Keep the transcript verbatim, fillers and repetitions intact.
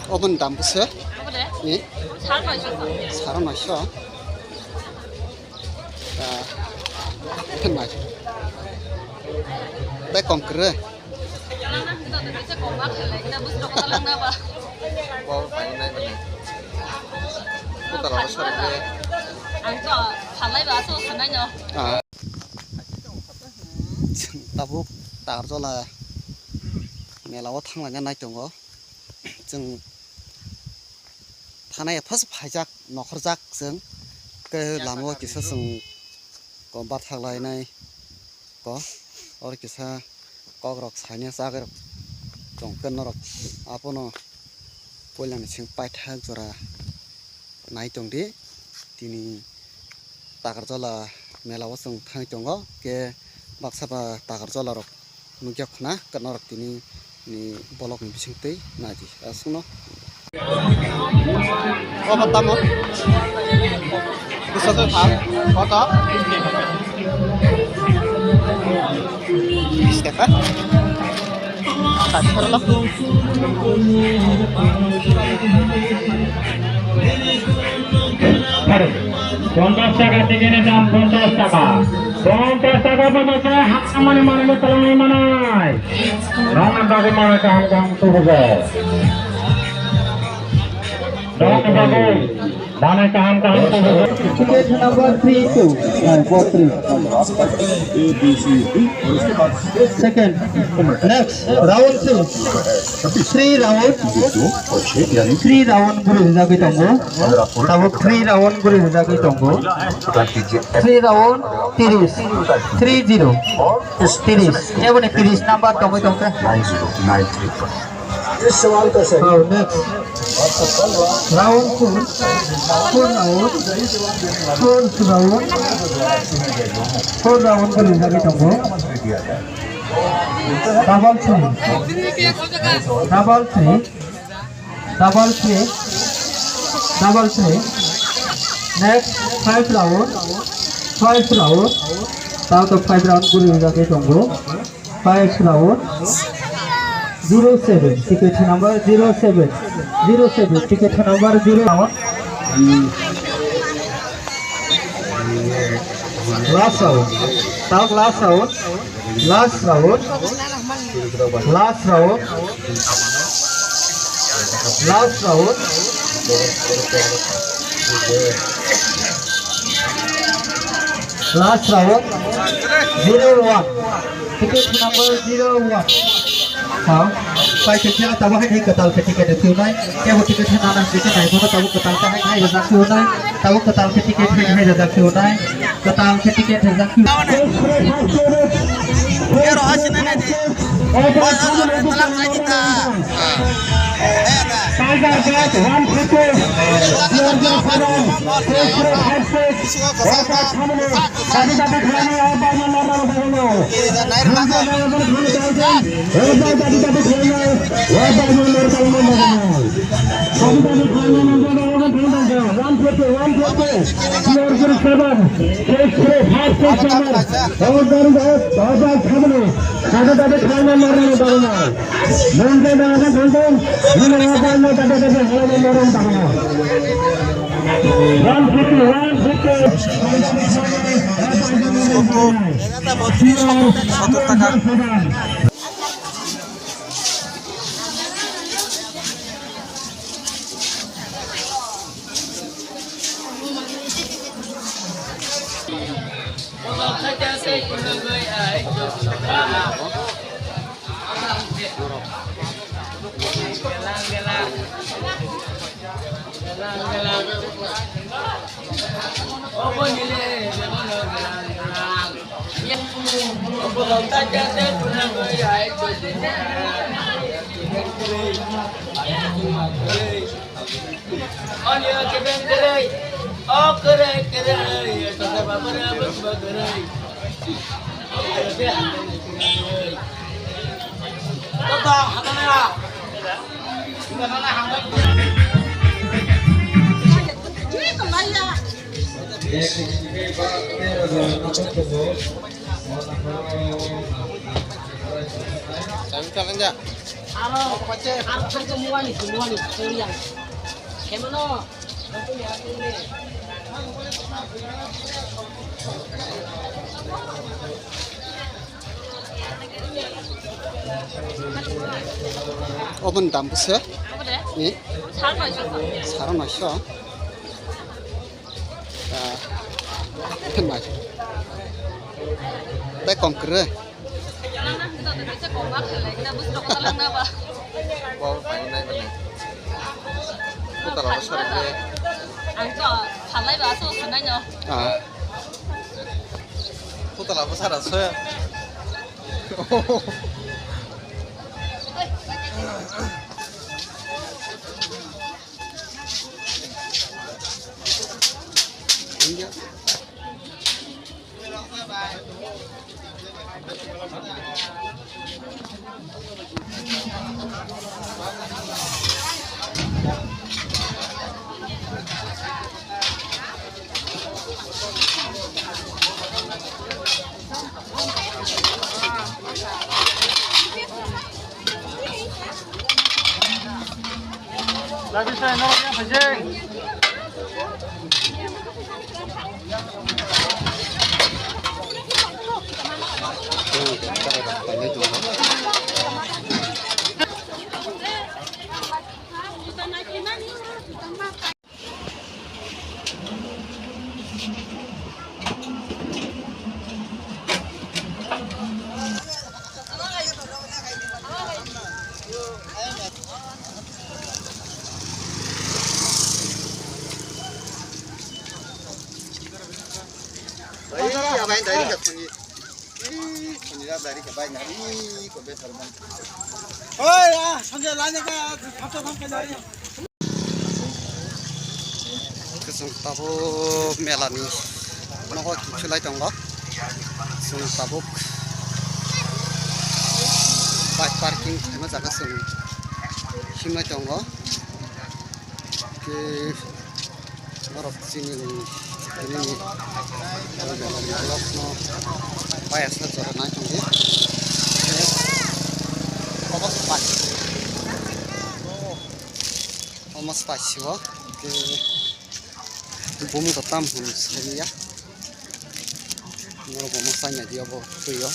Oboni dam bwswk? Ni? Saro noisho. Ah, nai. Tei kom kwrwi. Bo painai mani. Kutala o sarwi. Ang to salai ba so sanai no. Ah. Chwng tabuk Takarjala mela o thanglaina nai tongo. Chwng thanai first phaijak nokhorjak chwng, tei lama o kisa chwng kom bathaklainai ko, oro kisa kokrok saina chagwi rok tongkhe norok abono puilani chwng paithak jora nai tongdi. Tini Takarjala mela o chwng thangwi tongo, khe baksa ba Takarjala rok nukya khna, norok tini ni bolok ni bising twi naidi aswkno. Obo tamo? Bwswk thang, koto? Bis taka. Sat soro lok. Ponchash taka ticket ni dam, ponchash taka. Ponchash taka bo mote hakmani manwi talangwi manai. Nokni bagwi manwi kaham kaham tubugo. Nokni bagwi manwi kaham kaham tubugo. Ticket number three two. Uh, four three. Second. Next, round two. Three round. Three round guri rijagwi tongo. Tabuk three round guri rijagwi tongo. Three round, tiris. Three zero. Tiris. Eboni tiris number tongwi tongkha. Nine zero nine three five. Oh, next. Round four. Four round. Four round. Four round guri rijagwi tongo. Double three. Double three. Double three. Double three. Next, five round. Five round. Tato five round guri rijagwi tongo. Five round. Zero seven. Ticket number zero seven. Zero seven. Ticket number zero. Last round. Tao last round. Last round. Last round. Last round. Last round. Zero one. Ticket number zero one. Ha? Pai kecil tahu hai katal ke ticket itu nai. Kebo ticket hai nana ticket hai bono tabu katal ka hai hai rajak tu nai. Tabu katal ke ticket hai hai rajak tu nai. Katal ke ticket rajak tu. Kero hasil nai di. Bos talang sai kita. Tiger Jet one fifty. Tiger Jet one fifty. Dabi dabi khlainai o bagwi norok bagwino. Nokjak dabi dabi khlainai o bagwi norok bagwino. Dabi dabi khlainai nokjak dabi dabi khlainai one fifty, one fifty. Zero zero seven, six three five six number. O bagwi o bagwi khlainai. Dabi dabi khlainai norok bagwino. Nokjak dabi dabi khlainai. Nini o bagwi dabi dabi khlainai norok bagwino. One fifty, one fifty. Sottor, sottor taka. Kami challenge ya. Aro, aro thansa muani, muani, muani. Kemano? Oboni dam bwswk? Abo de? Ni? Saro noisho. Saro noisho? Ah, nai. Tei kom kwrwi? Nang nang kita tu bisa koma kele, kita bus rokok talang na ba? Wow, paling naik mana? Putar apa sih? Ang to, halai ba, so sanai no. Ah. Putar apa sih? Bai, abai, dari ka khuni. Ih, khuni ra dari ka bai, nari ko be tharman. Oi, ah, Sanjay, lani ka, thapta tham ka nari. Chwng tabuk mela ni nogo kiphilai tongo. Chwng tabuk bike parking khaima jaga chwng himlai tongo. Khe norok chini ni, chini ni mela ni vlog no payasna jora nai tongdi. Obo spicy. Omo spicy o. Khe bumung to tam hwn siniya. Norok omo chai nai di obo twi o.